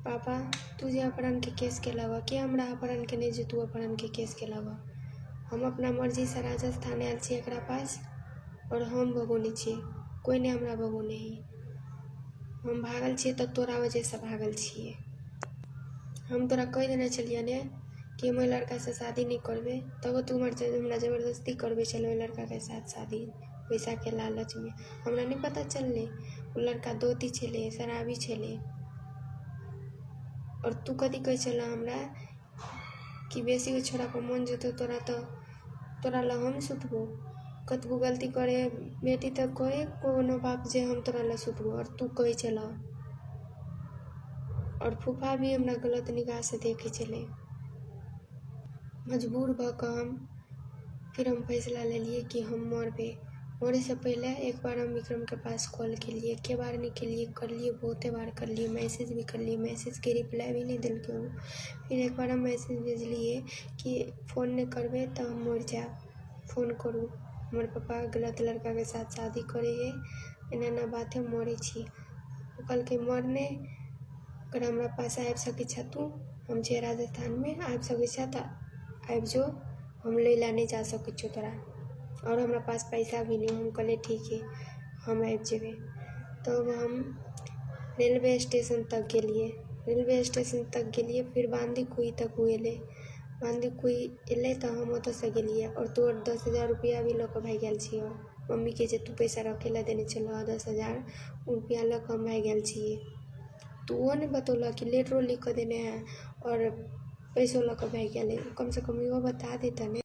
पापा, तू जे अपहरणके केस केलह, के हमरा अपहरण केने जे तू अपहरणके केस केलह? हम अपना मर्जीसँ राजस्थान आयल छी एकरा पास आओर हम भगौने छियै, कोइ नहि हमरा भगौने हइ। हम भागल छियै तऽ तोरा वजहसँ भागल छियै। हम तोरा कहि देने छलियै ने कि हम ओहि लड़कासँ शादी नहि करबै, तबो तू हमरा जबरदस्ती करबै छलै ओहि लड़काके साथ शादी, पैसाके लालचमे। हमरा नहि पता चललै, ओ लड़का दोती छलै, शराबी छलै। आओर तू कथी कहै छलह हमरा कि बेसी ओहि छोड़ापर मोन जेतौ तोरा तऽ तोरा लए हम सुतबौ। कतबो गलती करे बेटी तऽ कहै कोनो बाप जे हम तोरा लए सुतबौ, आओर तू कहै छलह। आओर फूफा भी हमरा गलत निगाहसँ देखै छलै। मजबूर भऽ कऽ हम फिर हम फैसला लेलियै कि हम मरबै। मरैसँ पहिले एक बार हम विक्रमके पास कॉल केलियै। एके बार नहि केलियै, करलियै, बहुते बार करलियै, मैसेज भी करलियै, मैसेजके रिप्लाई भी नहि देलकै ओ। फिर एक बार हम मैसेज भेजलियै कि फोन नहि करबै तऽ हम मरि जायब, फोन करू, हमर पप्पा गलत लड़काके साथ शादी करै हइ, एना एना बात हइ, हम मरै छी। ओ कहलकै मर नहि, अगर हमरा पास आबि सकै छऽ तू, हम छियै राजस्थानमे, आबि सकै छऽ तऽ आबि जो, हम लै लए नहि जा सकै छियौ तोरा, आओर हमरा पास पैसा भी नहि। हम कहलियै ठीक हइ, हम आबि जेबै। तब हम रेलवे स्टेशन तक गेलियै। रेलवे स्टेशन तक गेलियै, फिर बाँदीकुई तक ओ अयलै। बाँदीकुई अयलै तऽ हम ओतऽसँ गेलियै। आओर तोहर 10,000 रुपैआ भी लऽ कऽ भागि गेल छियौ। मम्मीके जे तू पैसा रखै लए देने छलऽ 10,000, ओ रुपैआ लऽ कऽ हम भागि गेल छियै। तऽ ओहो नहि बतौलक कि लेटरो लिखि कऽ देने हइ आओर पैसो लऽ कऽ भागि गेलै। कमसँ कम इहो बता दैतऽ ने।